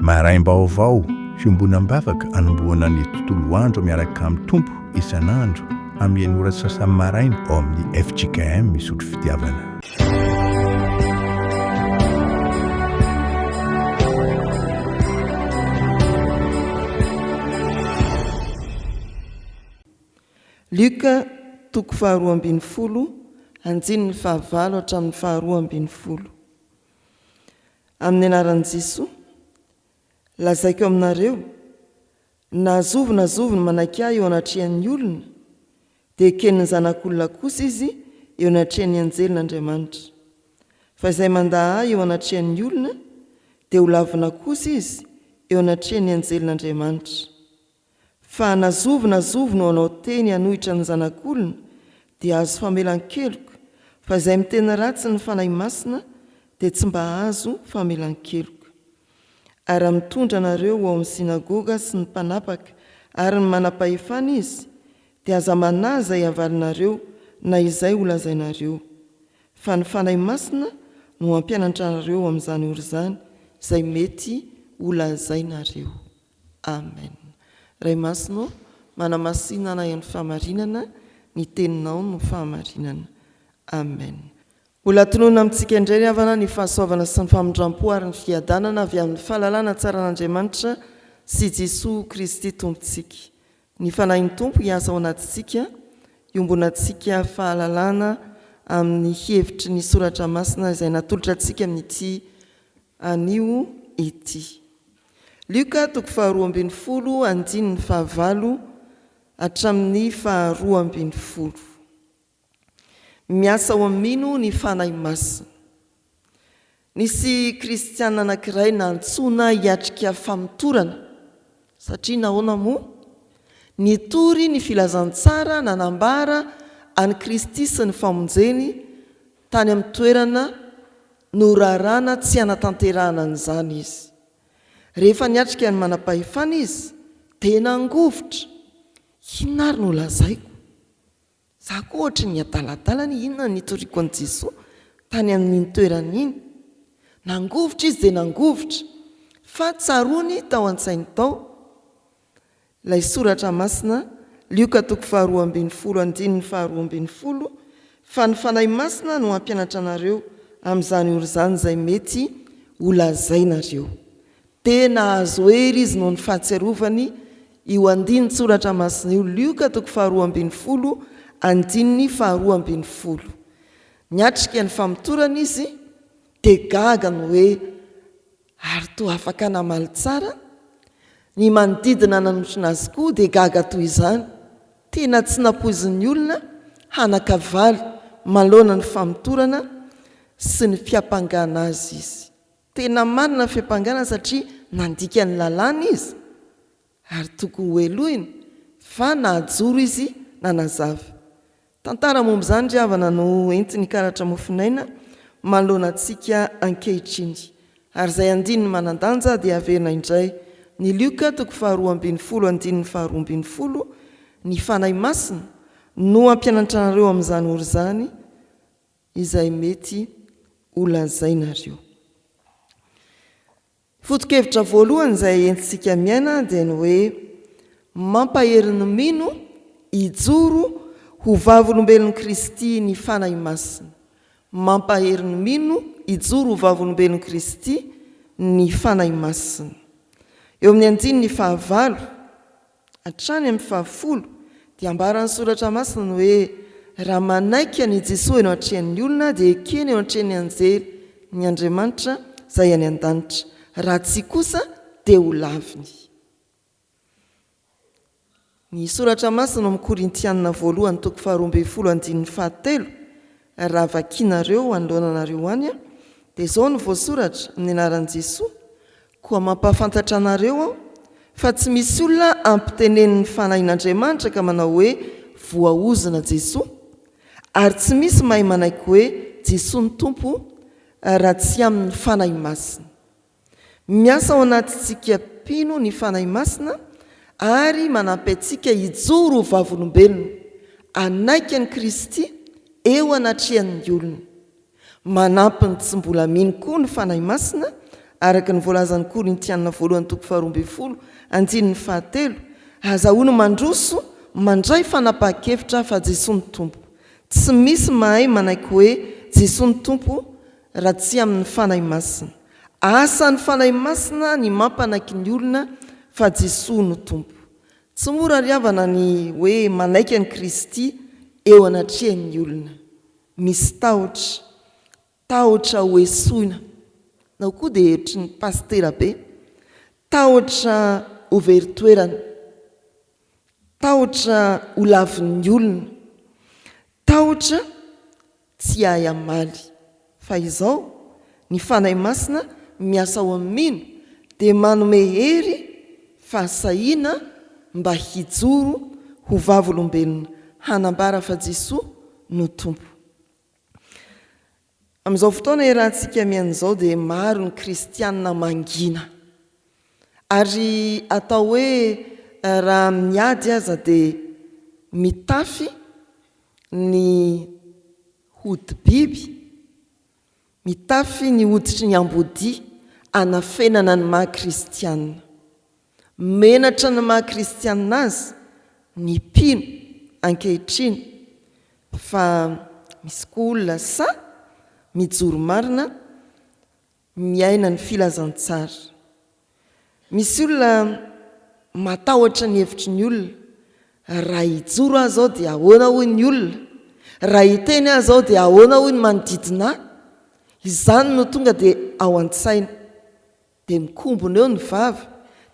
Maraim-baovao, fiombonam-bavaka anombohana ny tontolo andro miaraka amin'ny Tompo isan'andro amin'ny enina ora sy sasany maraina ao amin'ny fjkm Isotry Fitiavana. Lioka toko faharoa ambin'ny folo andininy fahavalo hatramin'ny faharoa ambin'ny folo. Amin'ny anaran'i Jesoa, lazaiko aminareo, na zovy na zovy no manaiky Ahy eo anatrehan'ny olona, dia eken'ny Zanak'olona kosa izy eo anatrehan'ny anjelin'Andriamanitra. Fa izay mandà Ahy eo anatrehan'ny olona, dia holavina kosa izy eo anatrehan'ny anjelin'Andriamanitra. Fa na zovy na zovy no hanao teny hanohitra ny Zanak'olona, dia hahazo famelan-keloka, fa izay miteny ratsy ny Fanahy Masina dia tsy mba hahazo famelan-keloka. Ary raha mitondra anareo ho ao amin'ny synagoga sy ny mpanapaka ary ny manam-pahefana izy, dia aza manahy izay havalinareo na izay holazainareo, fa ny Fanahy Masina no hampianatra anareo amin'izany ora izany izay mety holazainareo. Amen. Ray Masina ô, manamasina anay amin'ny fahamarinana, ny Teninao no fahamarinana. Amen. Mbola tononina amintsika indray ry havana ny fahasoavana sy ny famindrampo ary ny fiadanana avy amin'ny fahalalana tsaran'Andriamanitra sy Jesoa Kristy Tompontsika. Ny Fanahin'ny Tompo hiasa ao anatintsika, hiombonantsika fahalalana amin'ny hevitry ny Soratra Masina izay natolotra antsika amin'ity anio ity. Lioka toko faharoa ambin'ny folo andininy fahavalo hatramin'ny faharoa ambin'ny folo. Miasa ao amin'ny mino ny Fanahy Masina. Nisy kristiana anankiray nantsoina hiatrika famotorana. Satria nahoana moa? Nitory ny filazantsara nanambara an'i Kristy sy ny famonjeny tany amin'ny toerana norarana tsy hanatanterahana an'izany izy. Rehefa niatrika ny manam-pahefana izy, dia nangovitra, Inona ary no lazaiko? Za koa ohatry ny adaladala anie, inona no nitoriako an'i Jesoa tany amin'iny toerana iny? Nangovitra izy dia nangovitra, fa tsaroany tao an-tsainy tao Ilay soratra masina, Lioka toko faharoa ambin'ny folo andininy faharoa ambin'ny folo, Fa ny Fanahy Masina no hampianatra anareo amin'izany ora izany izay mety holazainareo. Dia nahazo hery izy noho ny fahatsiarovany io andinin-tsoratra masina io, Lioka toko faharoa ambin'ny folo andininy faharoa ambin'ny folo. Niatrika ny famotorana izy, dia gaga ny hoe Ary toa afaka namaly tsara? Ny manodidina nanotrona azy koa dia gaga toy izany. Tena tsy nampoizin'ny olona hanan-kavaly manoloana ny famotorana sy ny fiampangana azy izy. Tena marina ny fiampangana satria nandika ny lalàna izy ary tokony hohelohina fa nahajoro izy nanazava. Tantara momba izany ry havana no entin'ny karatra mofon'aina manoloana antsika ankehitriny. Ary izay andininy manan-danja dia averina indray ny Lioka toko faharoa ambin'ny folo andininy faharoa ambin'ny folo, Ny Fanahy Masina no hampianatra anareo amin'izany ora izany izay mety holazainareo. Foto-kevitra voalohany izay entintsika miaina dia ny hoe mampahery ny mino hijoro ho vavolombelon'i Kristy ny Fanahy Masina. Mampahery ny mino hijoro ho vavolombelon'i Kristy ny Fanahy Masina. Eo amin'ny andininy fahavalo. Hatrany amin'ny fahafolo dia ambaran'ny Soratra Masina ny hoe raha manaiky an' i Jesoa eo anatrehan'ny olona dia ekeny eo anatrehan'ny anjely ny Andriamanitra izay any an-danitra, raha tsia kosa dia ho laviny. Ny Soratra Masina ao amin'ny Korintiana voalohany toko faharoa ambin'ny folo andininy fahatelo, raha vakianareo anoloana anareo any dia izao no voasoratra, amin'ny anaran'i Jesoa, Koa mampahafantatra anareo aho fa tsy misy olona ampitenenin'ny Fanahin'Andriamanitra ka manao hoe voaozona Jesoa, ary tsy misy mahay manaiky hoe Jesoa no Tompo raha tsy amin'ny Fanahy Masina. Miasa ao anatintsika mpino ny Fanahy Masina ary manampy antsika hijoro ho vavolombelona, hanaiky an'i Kristy eo anatrehan'ny olona. Manampy ny tsy mbola mino koa ny Fanahy Masina. Araka ny voalazan'ny Korintiana voalohany toko faharoa ambin'ny folo andininy fahatelo, ahazahoana mandroso mandray fanapahan-kevitra fa Jesoa no Tompo. Tsy misy mahay manaiky hoe Jesoa no Tompo raha tsy amin'ny Fanahy Masina. Asan'ny Fanahy Masina ny mampanaiky ny olona fa Jesoa no Tompo. Tsy mora ry havana ny hoe manaiky an'i Kristy eo anatrehan'ny olona. Misy tahotra. Tahotra ho esoina. Nao koa dia ohatry ny pasitera be. Tahotra ho very toerana. Tahotra ho lavin'ny olona. Tahotra tsy hahay hamaly. Fa izao, ny Fanahy Masina miasa ao amin'ny mino dia manome hery, fahasahiana mba hijoro ho vavolombelona hanambara fa Jesoa no Tompo. Amin'izao fotoana iarahantsika mihaino izao dia maro ny kristiana mangina. Ary atao hoe raha miady aza dia mitafy ny hodi-biby, mitafy ny hoditry ny ambodia anafenana ny maha kristiana. Menatra ny maha kristianina azy ny mpino ankehitriny fa misy koa olona sahy mijoro marina miaina ny filazantsara. Misy olona matahotra ny hevitry ny olona, raha hijoro aho izao dia ahoana hoy ny olona, raha hiteny aho izao dia ahoana hoy ny manodidina ahy, izany no tonga dia ao an-tsaina. Dia mikombona eo ny vava,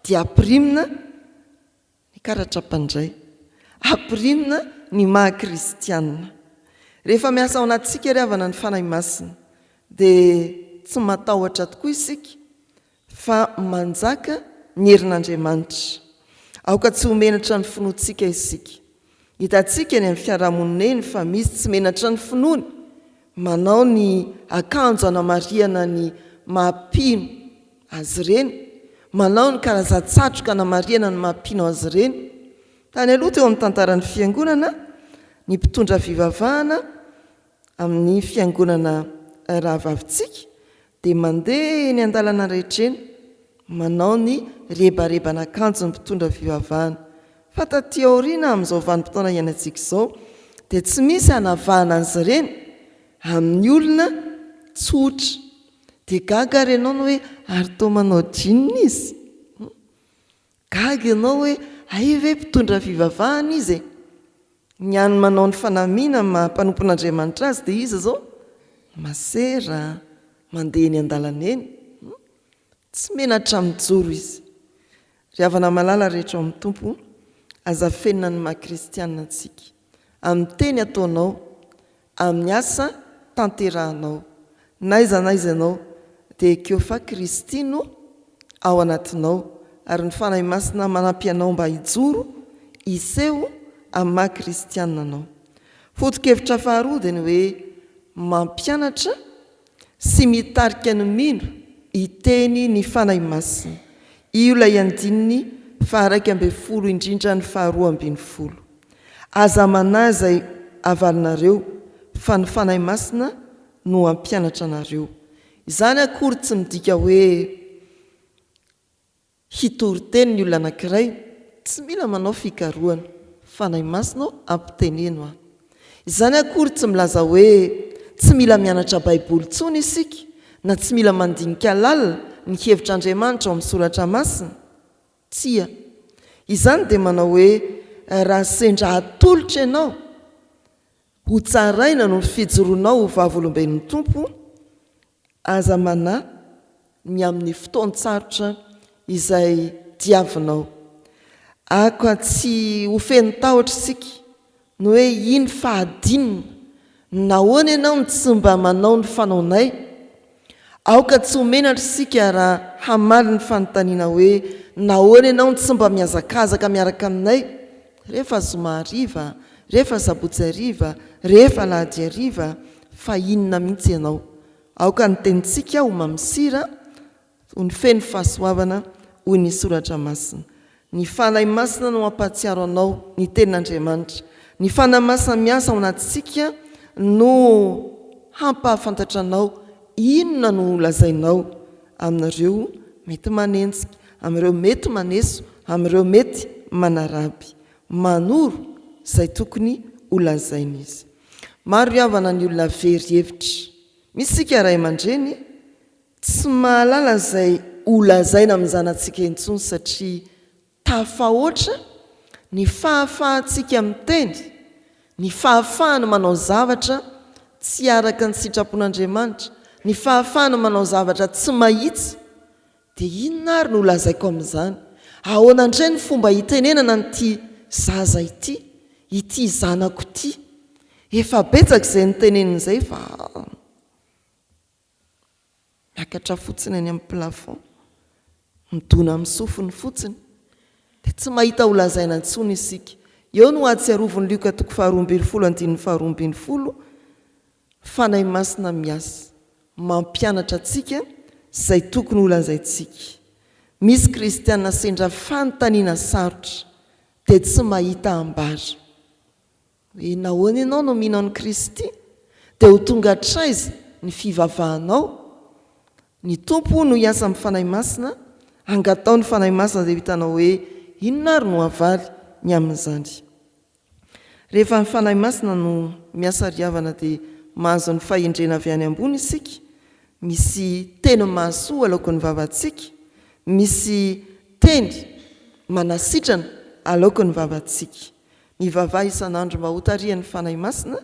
dia ampirimina ny karatra mpandray. Ampirimina ny maha kristianina. Rehefa miasa ao anatintsika ry havana ny Fanahy Masina, dia tsy matahotra tokoa isika fa manjaka ny herin'Andriamanitra. Aoka tsy ho menatra ny finoantsika isika. Hitantsika eny amin'ny fiarahamonina eny fa misy tsy menatra ny finoany, manao ny akanjo anamarihana ny maha mpino azy ireny, manao ny karazan-tsatroka anamarihana ny maha mpino azy ireny. Tany aloha teo amin'ny tantaran'ny Fiangonana, ny mpitondra fivavahana amin'ny Fiangonana rahavavintsika dia mandeha eny an-dalana rehetra eny manao ny rebareban'akanjon'ny mpitondra fivavahana. Fa taty aoriana amin'izao vanim-potoana iainantsika izao dia tsy misy hanavahana azy ireny amin'ny olona tsotra. Dia gaga ary ianao ny hoe ary toa manao jean izy? Gaga ianao hoe hay ve mpitondra fivavahana izy e? Ny an'ny manao ny fanamiana maha mpanompon'Andriamanitra azy dia iza izao? Masera mandeha eny an-dalana eny. Tsy menatra mijoro izy. Ry havana malala rehetra ao amin'ny Tompo, aza afenina ny maha kristiana antsika. Amin'ny teny ataonao, amin'ny asa tanterahanao. N'aiza n'aiza ianao dia ekeo fa Kristy no ao anatinao ary ny Fanahy Masina manampy anao mba hijoro, hiseho amin'ny maha kristiana anao. Foto-kevitra faharoa dia ny hoe mampianatra sy mitarika ny mino hiteny ny Fanahy Masina. Io ilay andininy faha-11 indrindra ny faha-12. Aza manahy izay havalinareo fa ny Fanahy Masina no hampianatra anareo. Izany akory tsy midika hoe hitory teny ny olona anankiray, tsy mila manao fikarohana. Fanahy Masina ô, ampiteneno aho. Izany akory tsy milaza hoe tsy mila mianatra Baiboly intsony isika na tsy mila mandinika lalina ny hevitr'Andriamanitra ao amin'ny Soratra Masina. Tsia. Izany dia manao hoe raha sendra atolotra ianao ho tsaraina noho ny fijoroanao ho vavolombelon'ny Tompo, aza manahy ny amin'ny fotoan-tsarotra izay diavinao. Aoka tsy ho feno tahotra isika Ny hoe iny fahadinina, nahoana ianao no tsy mba manao ny fanaonay? Aoka tsy ho menatra isika raha hamaly ny fanontaniana hoe nahoana ianao no tsy mba mihazakazaka miaraka aminay rehefa zoma hariva, rehefa sabotsy hariva, rehefa alahady hariva, fa inona mihitsy ianao? Aoka ny tenintsika ho mamy sira Ho ny feno fahasoavana, hoy ny Soratra Masina. Ny Fanahy Masina no hampahatsiaro anao ny Tenin'Andriamanitra. Ny Fanahy Masina miasa ao anatintsika no hampahafantatra anao inona no holazainao. amin'ireo mety manenjika, amin'ireo mety maneso, amin'ireo mety manaraby. Manoro izay tokony ho lazaina izy. Maro ry havana ny olona very hevitra. Misy isika ray aman-dreny tsy mahalala izay ho lazaina amin'ny zanatsika intsony satria Tafahoatra ny fahafahantsika miteny, ny fahafahana manao zavatra tsy araka ny sitrapon'Andriamanitra, ny fahafahana manao zavatra tsy mahitsy, dia inona ary no holazaiko amin'izany? Ahoana indray ny fomba hitenenana an'ity zaza ity, ity zanako ity? Efa betsaka izay nitenenina izay fa. Miakatra fotsiny any amin'ny plafond, midona amin'ny sofiny fotsiny, dia tsy mahita ho lazaina intsony isika. Eo no ahatsiarovan'i Lioka toko faharoa ambin'ny folo andininy faharoa ambin'ny folo, Fanahy Masina miasa, mampianatra antsika izay tokony ho lazaintsika. Misy kristiana sendra fanontaniana sarotra, dia tsy mahita ambara. Hoe nahoana ianao no mino an'i Kristy? Dia ho tonga hatraiza ny fivavahanao? Ny Tompo hono hiasa amin'ny Fanahy Masina, angatao ny Fanahy Masina dia ho hitanao hoe inona ary no havaly ny amin'izany. Rehefa ny Fanahy Masina no miasa ry havana dia mahazo ny fahendrena avy any ambony isika, misy teny mahasoa aloaky ny vavantsika, misy teny manasitrana aloaky ny vavantsika. Mivavaha isan'andro mba hotarihan'ny Fanahy Masina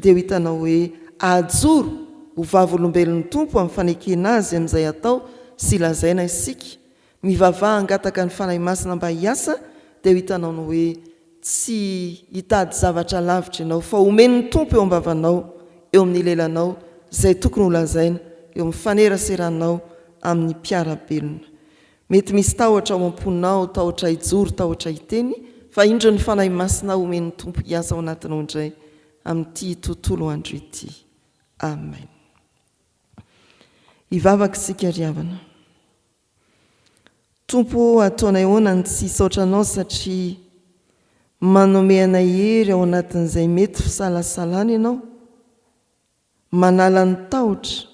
dia ho hitanao hoe hajoro ho vavolombelon'ny Tompo amin'ny fanekena Azy amin'izay atao sy lazaina isika. Mivavaha hangataka ny Fanahy Masina mba hiasa dia ho hitanao ny hoe tsy hitady zavatra lavitra ianao fa homen'ny Tompo eo am-bavanao, eo amin'ny lelanao izay tokony holazaina eo amin'ny faneraseranao amin'ny mpiara-belona. Mety misy tahotra ao am-ponao, tahotra hijoro, tahotra hiteny, fa indro ny Fanahy Masina omen'ny Tompo hiasa ao anatinao indray amin'ity tontolo andro ity. Amen. Hivavaka isika ry havana. Tompo ô, ataonay ahoana ny tsy hisaotra Anao satria manome anay hery ao anatin'izay mety fisalasalana Ianao. Manala ny tahotra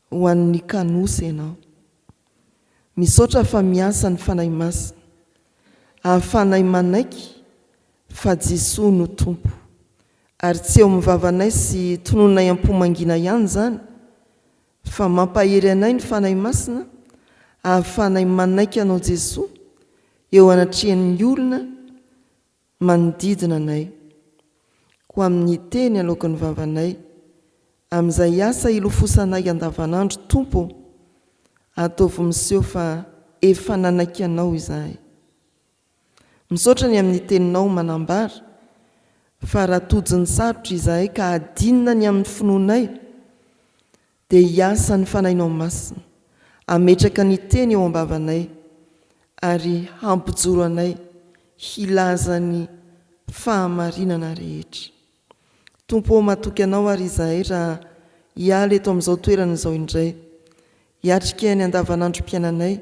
ho an'ny kanosa ianao. Misaotra fa miasa ny Fanahy Masina ahafahanay manaiky fa Jesoa no Tompo. Ary tsy eo amin'ny vavanay sy tononinay am-po mangina ihany izany fa mampahery anay ny Fanahy Masina ahafahanay manaiky Anao Jesoa eo anatrehan'ny olona manodidina anay, koa amin'ny teny aloaky ny vavanay, amin'izay asa ilofosanay andavanandro, Tompo ô, ataovy miseho fa efa nanaiky Anao izahay. Misaotra ny amin'ny Teninao manambara fa raha tojo ny sarotra izahay ka hadinina ny amin'ny finoanay, Dia hiasa ny Fanahinao Masina, hametraka ny Teny eo am-bavanay, ary hampijoro anay hilaza ny fahamarinana rehetra. Tompo ô, matoky Anao ary izahay raha hiala eto amin'izao toerana izao indray, hiatrika ny andavanandrom-piainanay,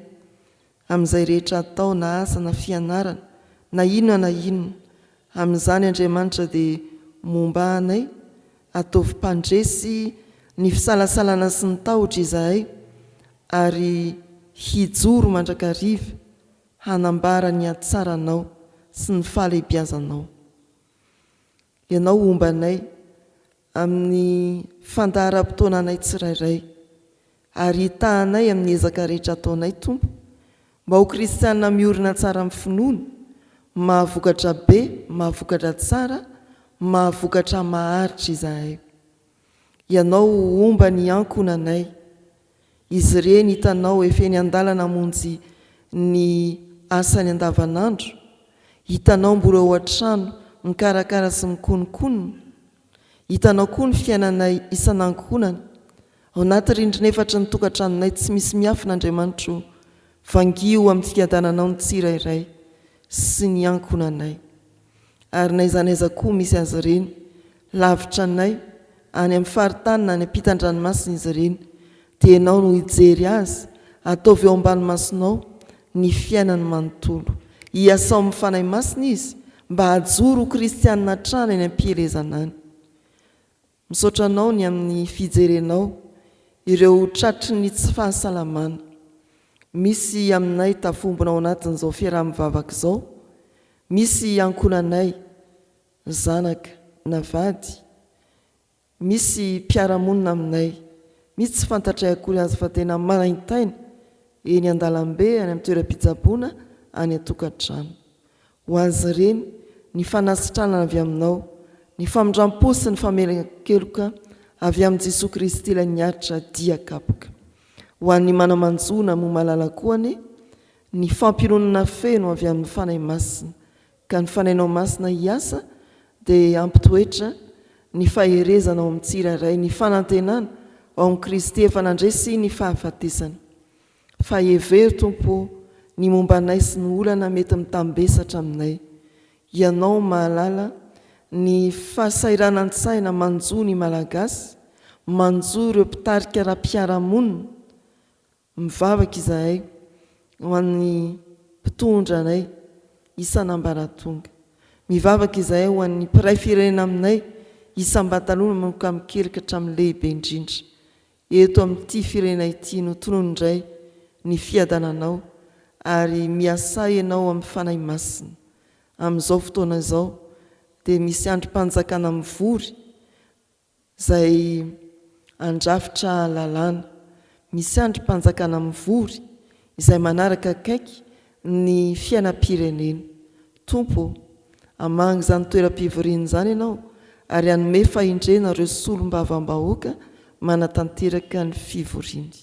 amin'izay rehetra atao na asa na fianarana na inona na inona, amin'izany Andriamanitra dia momba anay, ataovy mpandresy ny fisalasalana sy ny tahotra izahay ary hijoro mandrakariva hanambara ny hatsaranao sy ny fahalehibiazanao. Ianao homba anay amin'ny fandaharam-potoananay tsirairay ary hitaha anay amin'ny ezaka rehetra ataonay, Tompo, mba ho kristiana miorina tsara amin'ny finoana, mahavokatra be, mahavokatra tsara, mahavokatra maharitra izahay. Ianao ho homba ny ankohonanay. Izy ireny hitanao efa eny an-dalana hamonjy ny asany andavanandro, hitanao mbola ao an-trano mikarakara sy mikononkonona, hitanao koa ny fiainanay isan'ankohonana, ao anaty rindrin'efatry ny tokantranonay tsy misy miafina Andriamanitra o, vangio amin'ny fiadananao ny tsirairay sy ny ankohonanay. Ary n'aiza n'aiza koa misy azy ireny, lavitra anay, any amin'ny faritany na any ampitan-dranomasina izy ireny, dia Ianao no hijery azy, ataovy eo ambany masonao ny fiainany manontolo. Hiasao amin'ny Fanahy Masina izy mba hajoro ho kristianina hatrany any am-pielezana any. Misaotra Anao ny amin'ny fijerenao. ireo tratry ny tsy fahasalamana. Misy aminay tafombona ao anatin'izao fiaraha-mivavaka izao, misy ankohonanay, zanaka na vady, Misy mpiara-monina aminay, misy tsy fantatray akory aza fa tena manaintaina eny an-dalambe, any amin'ny toeram-pitsaboana, any an-tokantrano. Ho azy ireny, ny fanasitranana avy Aminao, ny famindram-po sy ny famelan-keloka avy amin'i Jesoa Kristy ilay niaritra dia kapoka. Ho an'ny mana-manjo na moa malala koa anie, ny fampiononana feno avy amin'ny Fanahy Masina Ka ny Fanahinao Masina hiasa dia hampitoetra ny faherezana ao amin'ny tsirairay, ny fanantenana ao amin'i Kristy efa nandresy ny fahafatesana. Fa hevero, Tompo ô, ny momba anay sy ny olana mety mitambesatra aminay. Ianao mahalala ny fahasahiranan-tsaina manjo ny Malagasy, manjo ireo mpitarika ara-piarahamonina, Mivavaka izahay ho an'ny mpitondra anay isan'ambaratonga. Mivavaka izahay ho an'ny mpiray firenena aminay isam-batalona manomboka amin'ny kely ka hatramin'ny lehibe indrindra. Eto amin'ity firenena ity no tonony indray ny fiadananao ary miasà ianao amin'ny Fanahy Masina. Amin'izao fotoana izao dia misy andrim-panjakana mivory izay handrafitra lalàna. Misy andrim-panjakana mivory izay manaraka akaiky ny fiainam-pirenena. Tompo ô, hamangy izany toeram-pivoriana izany Ianao ary hanome fahendrena ireo solombavambahoaka manatanteraka ny fivoriany.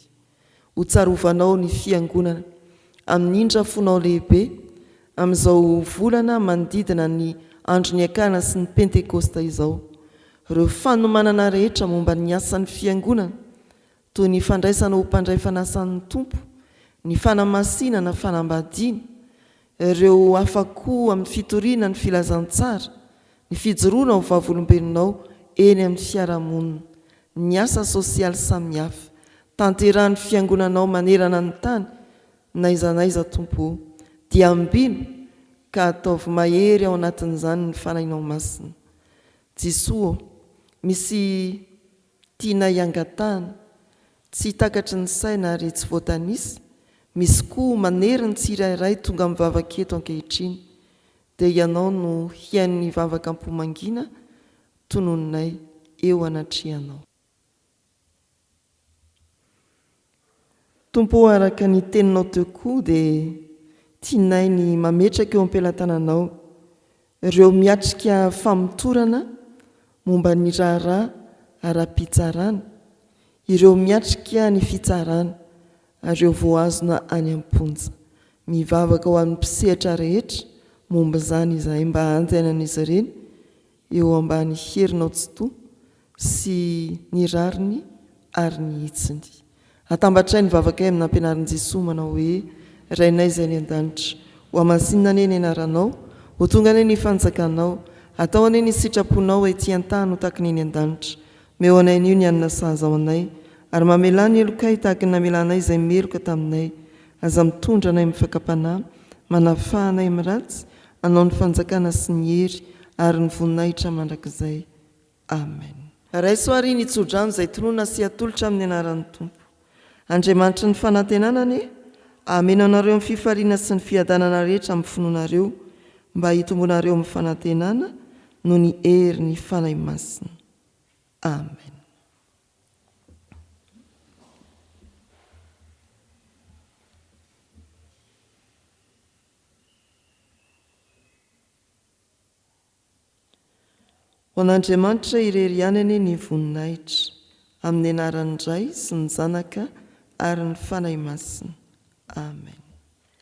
Ho tsarovanao ny Fiangonana amin'ny indra fonao lehibe amin'izao volana manodidina ny andro niakana sy ny Pentekosta izao. Ireo fanomanana rehetra momba ny asan'ny Fiangonana, toy ny fandraisana ho mpandray fanasan'ny Tompo, ny fanamasinana fanambadiana, ireo hafa koa amin'ny fitoriana ny filazantsara, ny fijoroana ho vavolombelonao eny amin'ny fiarahamonina, ny asa sosialy samihafa tanterahan'ny Fiangonanao manerana ny tany n'aiza n'aiza Tompo o, dia ambino ka ataovy mahery ao anatin'izany ny Fanahinao Masina. Jesoa ô, misy tianay angatahana, tsy takatry ny saina ary tsy voatanisa, misy koa manery ny tsirairay tonga mivavaka eto ankehitriny, dia Ianao no hihaino ny vavaka am-po mangina tononinay eo anatrehanao. Tompo ô araka ny teninao teo koa dia tianay ny mametraka eo am-pelatananao ireo miatrika famotorana momba ny raharaha ara-pitsarana, ireo miatrika ny fitsarana ary ireo voahazona any am-ponja. Mivavaka ho an'ny mpisehatra rehetra momba izany izahay mba hantenain'izy ireny eo ambany herinao tsitoha sy ny rariny ary ny hitsiny. Atambatray ny vavakay amin'ny nampianarin'i Jesoa manao hoe, Rainay izay any an-danitra, hohamasinina anie ny anaranao, ho tonga anie ny fanjakanao, atao anie ny sitraponao ety an-tany ho tahaka ny eny an-danitra. Omeo anay anio ny hanina sahaza ho anay, ary mamelà ny helokay tahaka ny namelanay izay meloka taminay. Aza mitondra anay amin'ny fakam-panahy, manafaha anay amin'ny ratsy, Anao ny fanjakana sy ny hery ary ny voninahitra mandrakizay. Amen. Raiso àry ny tsodrano izay tononina sy atolotra amin'ny anaran'ny Tompo. Andriamanitry ny fanantenana anie hameno anareo amin'ny fifaliana sy ny fiadanana rehetra amin'ny finoanareo, mba hitombonareo amin'ny fanantenana noho ny herin'ny Fanahy Masina. Amen. Ho an'Andriamanitra irery ihany anie ny voninahitra, amin'ny anaran'ny Ray sy ny Zanaka ary ny Fanahy Masina. Amen.